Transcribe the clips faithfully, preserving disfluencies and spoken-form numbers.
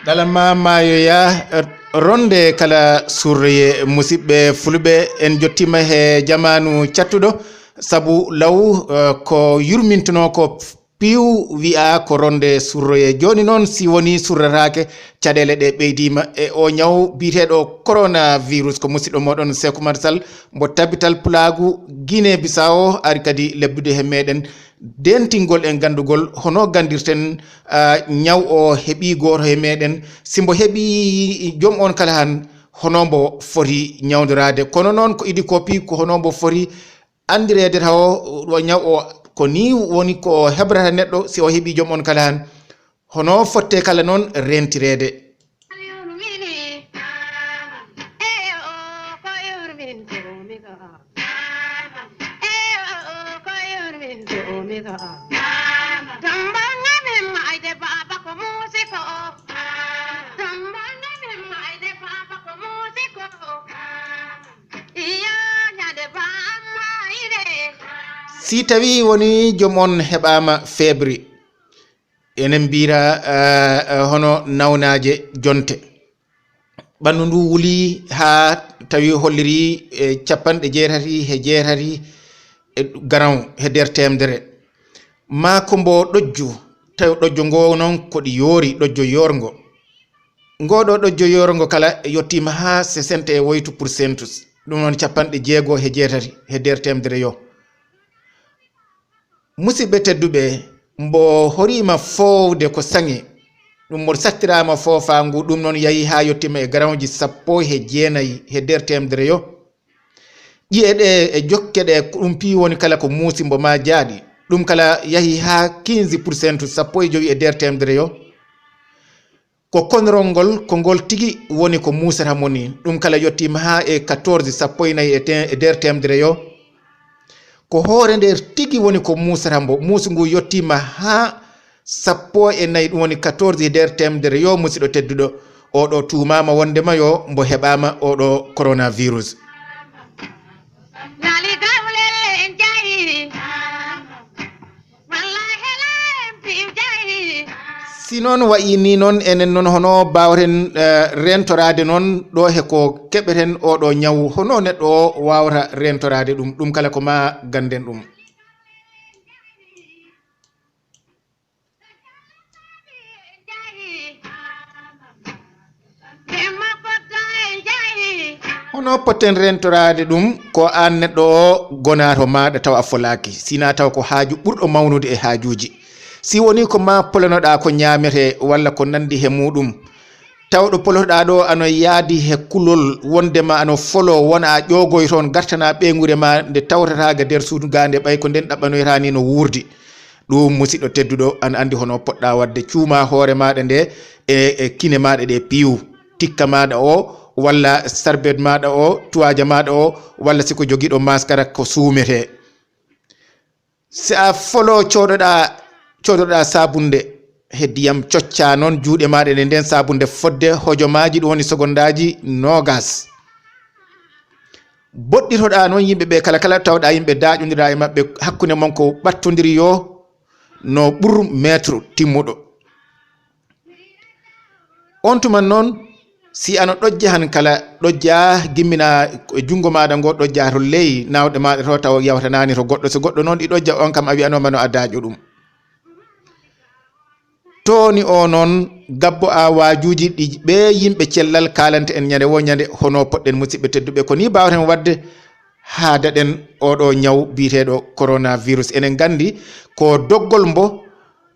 Ɗalama maayoya, ronde kala surroye. Musidɓe fulɓe, en jottima he jamaanu cattuɗo, sabu law, eh, ko yurmintuno ko piiw wi'a ko ronde surroye. Jooni noon, si woni surrataake, caɗeele ɗe ɓeydiima e o ñaw biyeteeɗo coronavirus. Ko musidɗo moɗon Seeku Umar Sall, mbo Tabital Pulaagu Guinée Bissau, ari kadi lebdude he meɗen dentingol en gandugol hono gandirten, ah, ñaw o heɓi gooto he meɗen. Si mbo heɓi joom on kala han, hono mbo foti ñawdoraade. Kono noon ko idi ko pi ko hono mbo foti andireede tawo ɗo ñaw o ko ni woni ko hebrata neɗɗo si o heɓi joom on kala han. Hono fotte kala noon rentireede. Si tawi woni joom on heɓaama feebri, enen mbiyra, eh, eh, hono nawnaaje jonte. Ɓanndu ndu wuli haa tawi holliri, eh, capanɗe jeetati he jeetati e garan he nder teemedere. Maa ko mbo ɗojju, tawi ɗojjo ngo noon ko ɗi yoori, ɗojjo yoorngo. Ngo ɗo ɗojjo yoorngo kala yottiima haa soixante e woytu pour cent. Ɗum noon capanɗe jeego he jeetati he nder teemedere yo. Musidɓe tedduɓe, mbo horiima foofde ko saŋi, ɗum mbo sattiraama foofaangu, ɗum noon yahi haa yottiima e garawji sappo he jeenayi he nder teemedere yo. Ƴi'e ɗe e jokke ɗe, ko ɗum piyi woni kala ko muusi mbo maa jaaɗi, ɗum kala yahi haa quinze pour cent, sappo e jowi e nder teemedere yo. Ko konrol ngol, ko ngol tigi woni ko muusata mo ni. Ɗum kala yottiima haa e quatorze, sappo e nayi e te-, e nder teemedere yo. Ko hoore nde tigi woni ko muusata mbo. Muusi ngu yottiima haa sappo e nayi, ɗum woni quatorze e nder teemedere yo, musidɗo tedduɗo. Oɗo tuumaama wondema yo mbo heɓaama oɗo coronavirus. Si noon wayi ni noon, enen noon hono mbaawten, eh, rentoraade noon ɗo he ko keɓeten oɗo ñaw, hono neɗɗo o waawata rentoraade ɗum, ɗum kala ko ma ganden ɗum. Hono potten rentoraade ɗum, ko aan neɗɗo o gonaato maaɗa taw a folaaki, sina taw ko haaju ɓurɗo mawnude e haajuuji. Si woni ko ma polanoɗaa ko ñaametee walla ko nanndi he muuɗum, taw ɗo polotoɗaa ɗo ano yaadi he kulol, wondema ano folo, wona a ƴoogoy toon, gartana ɓeynguure ma nde tawtata ga nder suudu ga nde ɓay ko nden ɗaɓɓanoyta ni no wuurdi. Ɗum, musiɗɗo tedduɗo, an anndi hono poɗɗa waɗde. Cuuma hoore maaɗa nde e, e kine maaɗa ɗe piiw, tikka maaɗa o, walla sarbet maaɗa o, tuwaaja maaɗa o, walla si ko jogiiɗo maskara ko suumetee. Si a folo coodoɗa, coodoɗa sabunde he ndiyam, cocca noon juuɗe maaɗa ɗe nden sabunde fodde hojomaaji, ɗum woni sogondaaji noogas. Boɗɗitoɗa noon yimɓe ɓe kala, kala tawɗa yimɓe daaƴondiraa e maɓɓe, hakkunde mon ko ɓattondiri yo no ɓur meetre timmuɗo. On tuma noon, si ano ɗojja han kala, ɗojja gimmina e junngo maaɗa ngo, ɗojja to ley nawɗe maaɗa to, taw yawtanaani to goɗɗo. So goɗɗo noon ɗi ɗojja, on kam a wi'anooma no a daaƴo ɗum. Tooni o noon, gabbo a waajuuji ɗi ɓe yimɓe cellal kaalante en ñande wo ñande, hono poɗɗen musiɓɓe tedduɓe. Ko ni mbaawten waɗde haa daɗen oɗo ñaw biyeteeɗo coronavirus. Enen nganndi ko doggol mbo,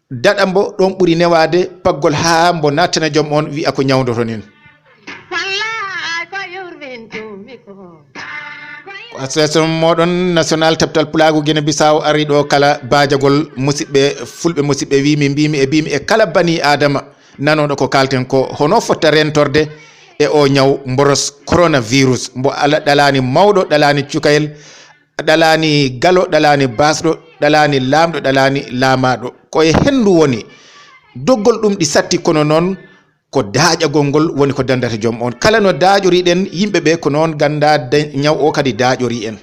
daɗa mbo, ɗon ɓuri newaade paggol haa mbo nattana joom on, wi'a ko ñawndoto nin. Ko association moɗon national Tabital Pulaagu Guinée Bissau ari ɗo kala baajagol musiɓɓe fulɓe, musiɓɓe wimi, mbimi e mbimi e kala bani Adama nanooɗo ko kalten ko, hono fotta rentorde e o ñaw mboros coronavirus, mbo ala ɗalaani mawɗo, ɗalaani cukayel, ɗalaani galo, ɗalaani basɗo, ɗalaani laamɗo, ɗalaani laamaaɗo. Ko e henndu woni. Doggol ɗum ɗi satti, kono noon Ko daaƴagol ngol woni ko dandata joom on. Kala no daaƴoriɗen yimɓe ɓe, ko noon ganda da-, ñaw o kadi daaƴori en.